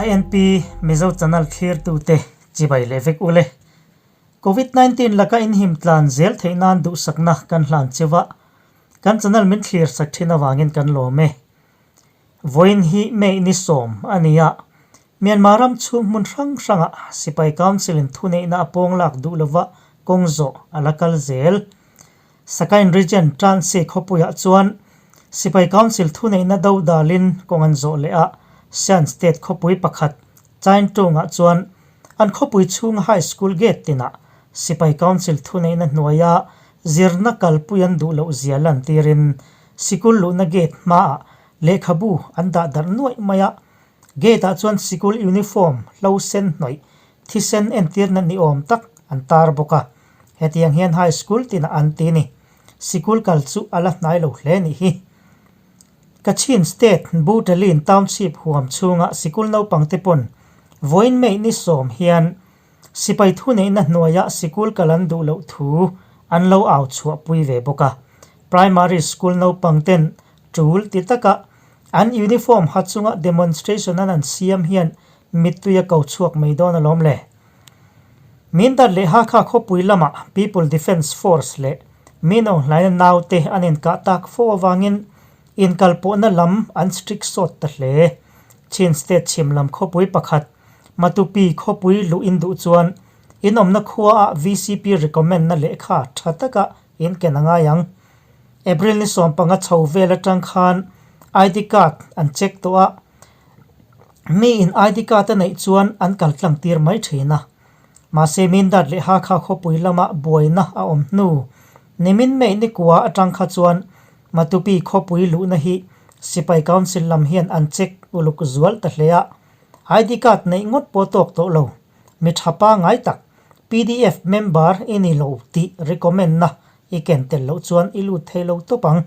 INP Mizo channel thlirtute chibai leh vek ule. Covid 19 laka inhim tlan zel theih nan duhsakna kan hlan cheu a, kan channel min thlir sak thin avangin kan lawm e. Vawiin hi May ni sawm a ni a, Myanmar ram chhung hmun hrang hrangah Sipai Council in thuneihna a pawng lak duh lova kawng zawh a la kal zel. Sakain Region Tansi khawpuiah chuan Sipai Council thuneihna do dalin kawng an zawh leh a, Shan State khawpui pakhat Chaintungah chuan an khawpui chhunga High School gate tinah Sipai Council thuneihna hnuaia zirna kalpui an duh loh zia lantirin sikul luhna gate hmaah lehkhabu an dah darh nuaih mai a, Gate-ah chuan sikul uniform hlo sen hnawih thisen entirna ni awm tak an tar bawk a, hetiang hian high school tinah an ti ni. Sikul kal chu a la hnai lo hle nih hi. Kachin State Butalin Township huam chhunga sikul naupangte pawn vawiin May ni sawm hian sipai thuneihna hnuaia sikul kal an duh loh thu an lo au chhuahpui ve bawk a. Primary school naupangten tul ti taka An uniform ha chunga demonstration an an siam hian mittui a ko chhuak mai dawn alawm le. Mindar leh Hakha khawpui lamah People Defence Force leh Minong hlaina naute an inkah tak fo avangin inkalpawhna lam an strict sawt ta hle. Chin State chhim lam khawpui pakhat Matupi khawpui luh in duh chuan in awmna khuaah VCP recommend na lehkha tha taka in ken a ngai ang. April ni sawmpanga chho vel atang khan ID card an check tawh a, mi in ID card a neih chuan an kal tlang tir mai thin a. Mahse Mindat leh Hakha khawpui lama buaina a awm hnu nimin May ni kua atang kha chuan Matupi khawpui luhna hi Sipai Council lam hian an check uluk zual ta hle a, ID card neih ngawt pawh tawk tawh lo. Mi tha pangai tak pdf member i ni lo tih recommend na I ken tel loh chuan i lut thei lo tawp ang.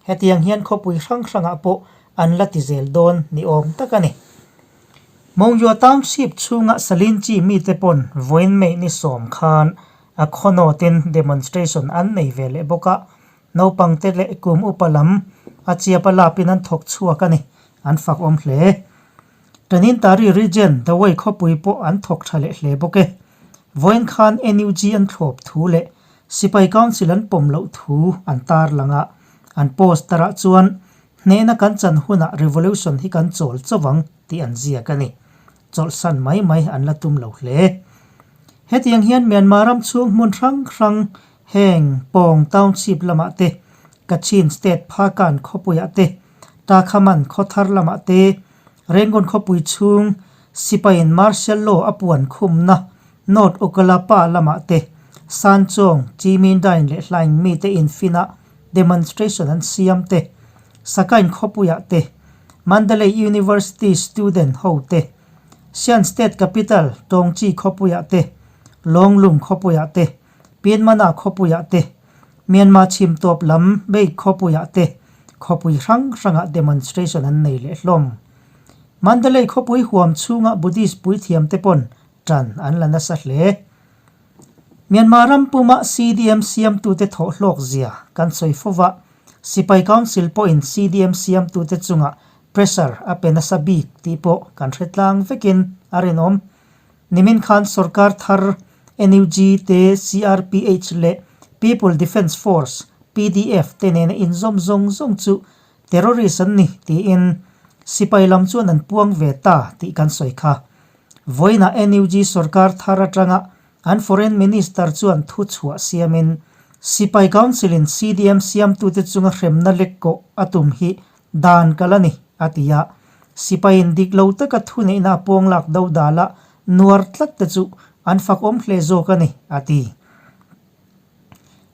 Hetiang hian khawpui hrang hrangah pawh an la ti zel dawn ni awm tak a ni. Mongyua Township chhunga Salinchi mite pawn vawiin May ni sawm khan a khawnawtin demonstration an nei ve leh bawk a, naupangte leh kum upa lam a chiap a lapin an thawk chhuak a ni, an fak awm hle. Tanintari Region Dawei khawpui pawh an thawk tha leh hle bawk e. Vawiin khan NUG an thlawp thu leh Sipai Council an pawm loh thu an tar lang a, an poster ah chuan hnehna kan chan hunah revolution hi kan chawl chauh ang tih an ziak a ni. Chawlhsan mai mai an la tum lo hle. Hetiang hian Myanmar ram chhung hmun hrang hrang heng Pawng Township lamah te, Kachin State Phakan khawpuiah te, Takhaman khawthar lamah te, Rangoon khawpui chhung Sipaiin Martial Law a puan khumna North Okkalapa lamah te Sanchawng, Chimindain leh Hlaing mite infina demonstration an siam te, Sakain khawpuiah te, Mandalay University student ho te, Shan State capital Tawngchi khawpuiah te, Lawnglung khawpuiah te, Pinmana khawpuiah te, Myanmar chhim tawp lam Beik khawpuiah te khawpui hrang hrangah demonstration an nei leh hlawm. Mandalay khawpui huam chhunga Buddhist puithiamte pawn tan an la nasa hle. Myanmar ram puma CDM siamtute thawh hlawk zia kan sawi fo va, Sipai Council pawhin CDM siamtute chungah pressure a pe nasa bik tih pawh kan hre tlang vekin a rinawm. Nimin khan sorkar thar NUG te, CRPH leh People Defence Force, pdf, te nena inzawm zawng zawng chu terrorist an ni tiin sipai lam chuan an puang ve ta tih kan sawi kha. Vawiinah NUG sorkar thar atanga an Foreign Minister chuan thu chhuah siamin Sipai Council in CDM siamtute chunga hremna lek kawh a tum hi dan kal a ni, a ti a. Sipaiin dik lo taka thuneihna a pawng lak do dala nuar tlat te chu an fakawm hle zawk a ni, a ti.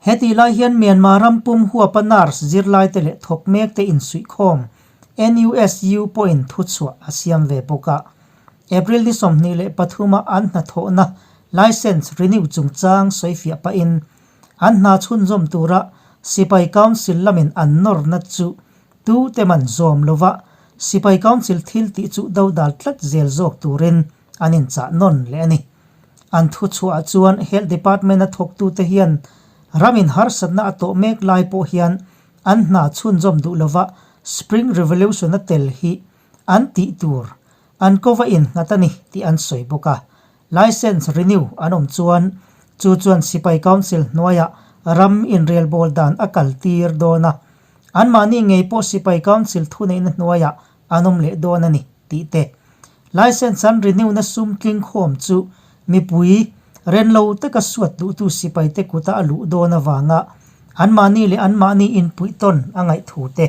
Hetih lai hian Myanmar ram pum huapa nurse zirlaite leh thawk mekte insuihkhawm NUSU pawhin thuchhuah a siam ve bawk a. April ni 23 a an hnathawhna licence renew chungchang sawifiah pahin an hna chhunzawm tura Sipai Council lamin an nawrna chu tute man zawm lova Sipai Council thil tih chu dodal tlat zel zawk turin an inchah nawn leh a ni. An thu chhuahah chuan Health Department a thawktute hian ramin harsatna a tawh mek lai pawh hian an hna chhunzawm duh lova Spring Revolution a tel hi an tih tur. an kova innghat a ni tih an sawi bawk a. Licence renew an awm chuan chu chuan Sipai Council hnuaiah ram inrelbawl dan a kal tir dawn a, anmahni ngei pawh Sipai Council thuneihna hnuaiah an awm leh dawn a ni tih te. Licence an renew na sum tlingkhawm chu mipui renlo taka suat duhtu sipaite kuta a luh dawn avanga anmahni leh anmahni inpuihtawn a ngaih thu te.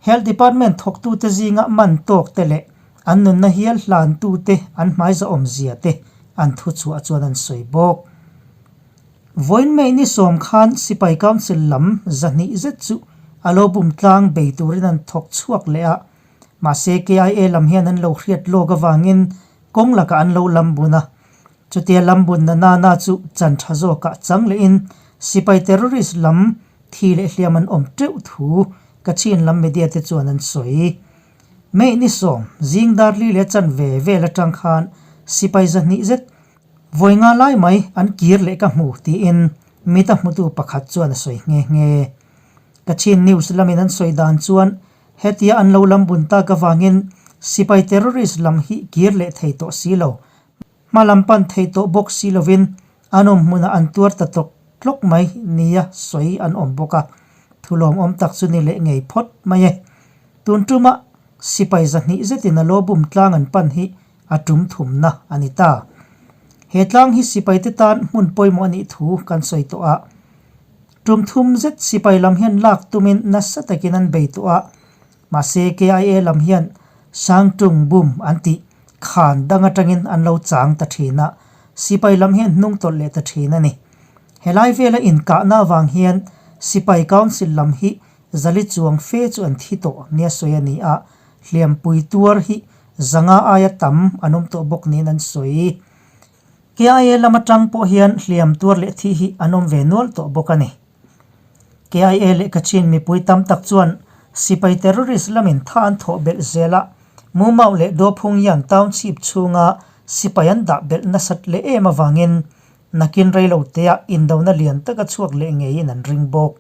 Health Department thawktute zinga man tawk te leh an nunna hial hlantute an hmaiza awmzia te an thuchhuah chuan an sawi bawk. Vawiin May ni sawm khan Sipai Council lam 200 zet chu a lo bum tlang bei turin an thawk chhuak leh a, mahse KIA lam hian an lo hriat lawk avangin kawng lakah an lo lam bun a. Chutia lam bunna nana chu chan tha zawkah chang lehin Sipai terrorist lam thi leh hliam an awm teuh thu Kachin lam media te chuan an sawi. May ni sawm zing dar li leh chan ve vel atang khan Sipai 200 zet Vawi nga lai mai an kir leh ka hmu tiin mita hmutu pakhat chuan a sawi nghe nghe. Kachin News lamin an sawi dan chuan hetia an lo lam bun tak avangin sipai terrorist lam hi kir leh thei tawh si lo, hma lam pan thei tawh bawk si lovin an awm hmunah an tuar ta tlawk tlawk mai nia sawi an awm bawk a, thulawmawm tak chu ni leh ngei phawt mai e. Tun tuma sipai 200 zetin a lo bum tlang an pan hi a tum thumna a ni ta. He tlang hi sipaite tan hmun pawimawh a nih thu kan sawi tawh a. Tum thum zet sipai lam hian lak tumin nasa takin an bei tawh a. Mahse KIA lam hian Sangtung bum an tih khan dang atangin an lo chang ta thin a, sipai lam hian hnung tawlh leh ta thin a ni. Helai vela inkahna avang hian Sipai Council lam hi zali chuang fe chu an thi tawh nia sawi a ni a, hliampui tuar hi 500 aia tam an awm tawh bawk niin an sawi. KIA lam atang pawh hian hliam tuar leh thih hi an awm ve nual tawh bawk a ni. KIA leh Kachin mipui tam tak chuan sipai terrorist lamin tha an thawh belh zel a, Mumau leh Dophungyan township chhunga sipai an dah belh nasat leh em avangin nakin reiloteah indona lian taka chhuak leh ngeiin an ring bawk.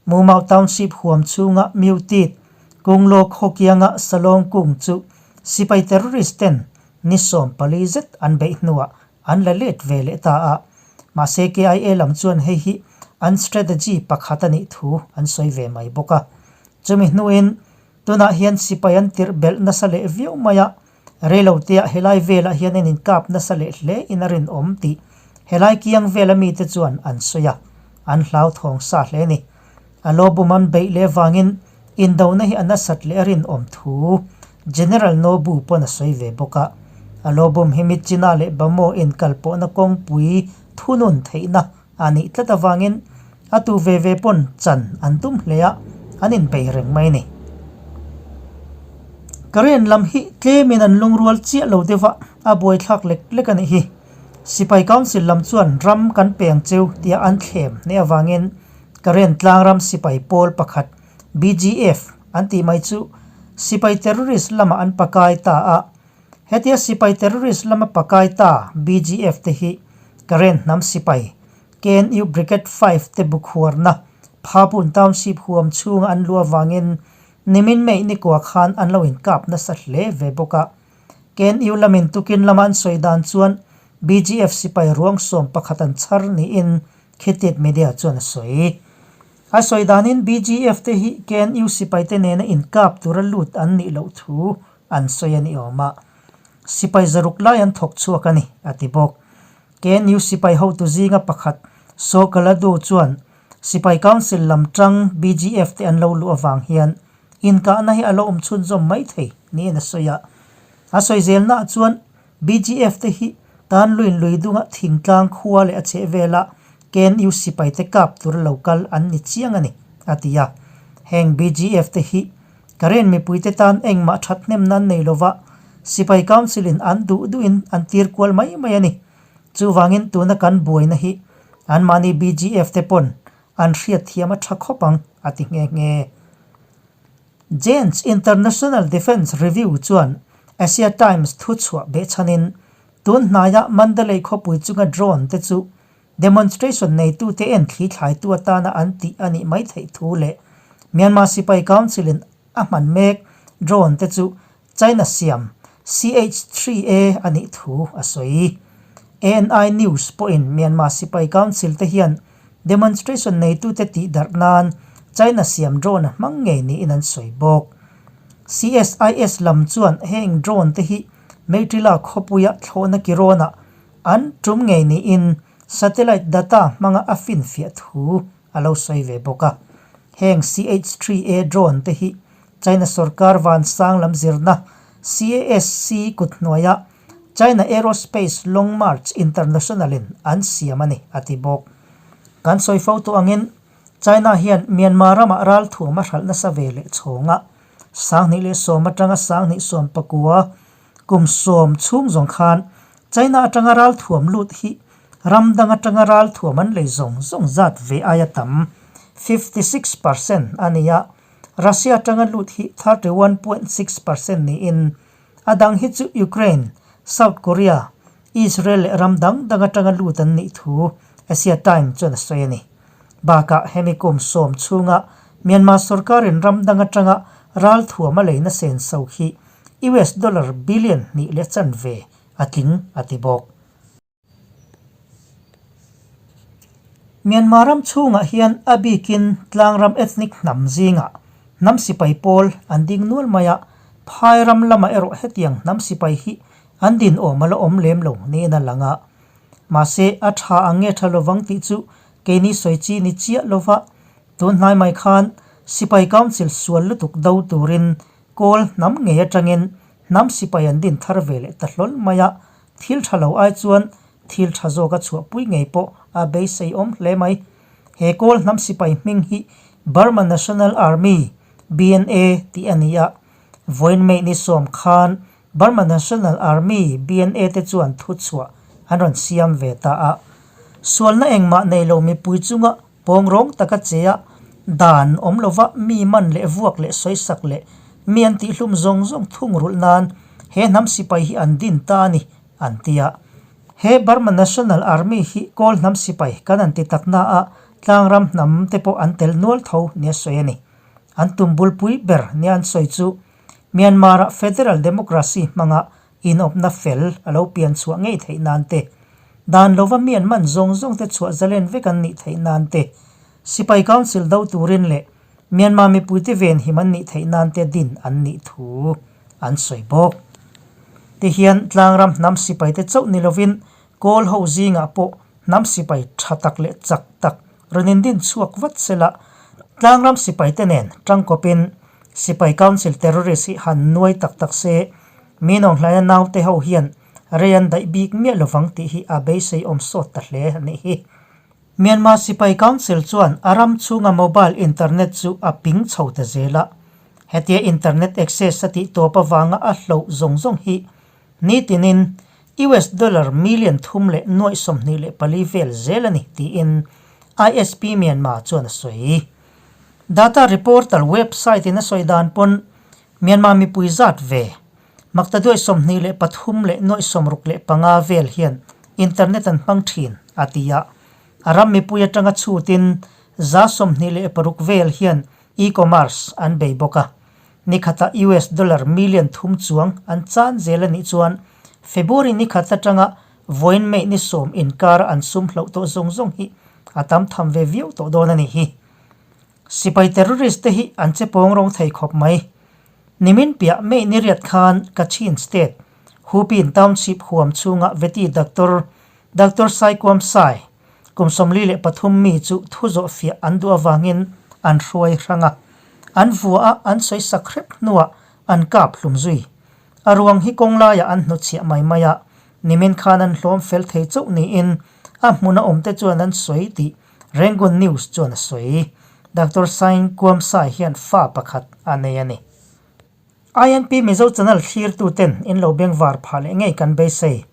Mumau Township huam chhunga Myutit, Kunglaw khaw kianga Salawng kung chu sipai terrorist ten ni 14 zet an beih hnuah an la let ve leh ta a. Mahse KIA lam chuan hei hi an strategy pakhat a nih thu an sawi ve mai bawk a. Chumi hnuin tunah hian sipai an tirh belh nasa leh viau mai a, Reiloteah helai velah hian an inkap nasa leh hle in a rinawm tih helai kiang vela mite chuan an sawi a, an hlauthawng sa hle a ni. A lawbum an beih leh vangin indona hi a nasat leh a rinawm thu General Nobu pawn a sawi ve bawk a. A lawbum hi Myitkyina leh Bhamo inkalpawhna kawngpui thunun theihna a nih tlat avangin a tu ve ve pawn chan an tum hle a, an inbei reng mai a ni. Karen lam hi tlemin an lungrual chiah lo deuh a, a buaithlak lek lek a nih hi. Sipai Council lam chuan ram kan peng cheu tia an thlem hneh avangin Karen tlangram sipai pawl pakhat BGF an tih mai chu sipai terrorist lamah an pakai ta a, Hetia sipai terrorist lama pakai ta BGF te hi Karen hnam sipai KNU Brigade 5 te bukhuarna Phapun Township huam chhunga an luh avangin nimin May nikua khan an lo inkap nasa hle ve bawk a. KNU lamin tukin lama an sawi dan chuan BGF sipai ruang 11 an chhar niin Khitit Media chuan a sawi. A sawi danin BGF te hi KNU sipaite nena inkap tura lut an nih loh thu an sawi a ni awm a, sipai 600 lai an thawk chhuak a ni, a ti bawk. KNU sipai hotu zinga pakhat Saw Kaladu chuan Sipai Council lam tang BGF te an lo luh avang hian inkahna hi a lo awm chhunzawm mai thei niin a sawi a. A sawi zelnaah chuan BGF te hi tan luin lui dunga thingtlang khua leh a chhehvela KNU sipaite kap tura lo kal an ni chiang a ni, a ti a. Heng BGF te hi Karen mipuite tan engmah thathnem nan nei lova Sipai Council in an duh duhin an tir kual mai mai a ni. Chuvangin tuna kan buaina hi anmahni BGF te pawn an hriatthiam a tha khawp ang, a ti nghe nghe. Jane's International Defence Review chuan Asia Times thuchhuah behchhanin tun hnaia Mandalay khawpui chunga drone te chu Demonstration neitute en thli thlaitu atana an tih a nih mai theih thu leh Myanmar Sipai Council in a hman mek drone te chu China siam CH-3A a nih thu a sawi. ANI News pawhin Myanmar sipai council te hian demonstration neitute tihdarh nan China siam drone a hmang ngei niin an sawi bawk. CSIS lam chuan heng drone te hi Meitrila khawpuia thlawhna kirawnah an tum ngei niin satellite data hmanga a finfiah thu a lo sawi ve bawk a. Heng CH-3A drone te hi China sorkar vansang lam zirna CASC kut hnuaia China Aerospace Long March International in an siam a ni, a ti bawk. Kan sawi fo tawh angin China hian Myanmar ramah ralthuam a hralh nasa ve leh chhawng a, 2010 atanga 2019 kum sawm chhung zawng khan China atanga ralthuam lut hi ram dang atanga ralthuam an lei zawng zawng zat ve aia tam, 56%, a ni a, Russia atanga lut hi 31.6% niin a dang hi chu Ukraine, South Korea, Israel leh ram dang dang atanga lut an nih thu Asia Times chuan a sawi a ni. Bakah hemi kum sawm chhunga Myanmar sorkarin ram dang atanga ralthuam a leina senso hi US dollar billion hnih leh chanve a tling a ti bawk. Myanmar ram chhungah hian a bikin tlangram ethnic hnam zingah hnam sipai pawl an ding nual mai a, phai ram lamah erawh hetiang hnam sipai hi an din awm a la awm lem lo niin a lang a. Mahse, a tha ang nge tha lovang tih chu keini sawi chi ni chiah lova, tun hnai mai khan sipai council sual lutuk do turin kawl hnam ngei atangin hnam sipai an din thar ve leh ta hlawl mai a, Thil tha lo ai chuan thil tha zawk a chhuahpui ngei pawh a beisei awm hle mai. He Kawl hnam sipai hming hi Burma National Army, BNA, tih a ni a. Vawiin May ni sawm khan Burma National Army, BNA, te chuan thuchhuah an rawn siam ve ta a. Sualna engmah nei lo mipui chunga pawng rawng taka che a, dan awm lova mi man leh vuak leh sawisak leh mi an tihhlum zawng zawng thung rulh nan he hnam sipai hi an din ta a ni, an ti a. He Burma National Army hi Kawl hnam sipai kan an ti tak na a, tlangram hnam te pawh an tel nual tho nia sawi a ni. An tum bulpui ber nia an sawi chu Myanmar-ah Federal Democracy hmanga Inawpna fel a lo pian chhuah ngei theih nan te, dan lova mi an man zawng zawng te chhuah zalen vek an nih theih nan te, Sipai Council do turin leh Myanmar mipuite venhim an nih theih nan te din an nih thu an sawi bawk. Tihian tlangram hnam sipai te chauh ni lovin Kawl ho zingah pawh hnam sipai tha tak leh chak tak rawn indin chhuak vat sela, tlangram sipai te nen tangkawpin Sipai Council terrorist hi han nuai tak tak se, Mi nawnghlaia naute ho hian rei an daih bik miah lovang tih hi a beisei awm sawt ta hle a nih hi. Myanmar Sipai Council chuan a ram chhunga mobile internet chu a ping chho ta zel a. Hetia internet access a tih tawp avanga a hloh zawng zawng hi nitinin US dollar million thum leh nuaih 24 vel zel a ni tiin ISP Myanmar chuan a sawi. Data reportal website in a sawi dan pawn Myanmar mipui zat ve, Maktaduai 23 leh nuaih 65 vel hian internet an hmang thin, a ti a. A ram mipui atanga chhutin 26% vel hian e-commerce an bei bawk a. Nikhatah US dollar million thum chuang an chan zel a nih chuan February nikhat atanga vawiin May ni sawm inkara an sum hloh tawh zawng zawng hi a tam tham ve viau tawh dawn a nih hi. Sipai terrorist te hi an che pawng rawng thei khawp mai. Nimin piah May ni riat khan Kachin State, Hupin Township huam chhunga Veti Doctor, Doctor Sai Kuam Sai, kum 43 mi chu thu zawh fiah an duh avangin an hruai hrang a. An vua a, an sawi sak hrep hnuah an kap hlum zui. A ruang hi kawng laiah an hnutchhiah mai mai a, nimin khan an hlawm fel thei chauh niin a hmuna awmte chuan an sawi tih Rangoon News chuan a sawi. Doctor Sain Kuam Sai hian fa pakhat a nei a ni. INP Mizo channel thlirtu ten in lo bengvar phah leh ngei kan beisei.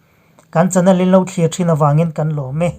Kan channel in lo thlir thin avangin kan lawm e.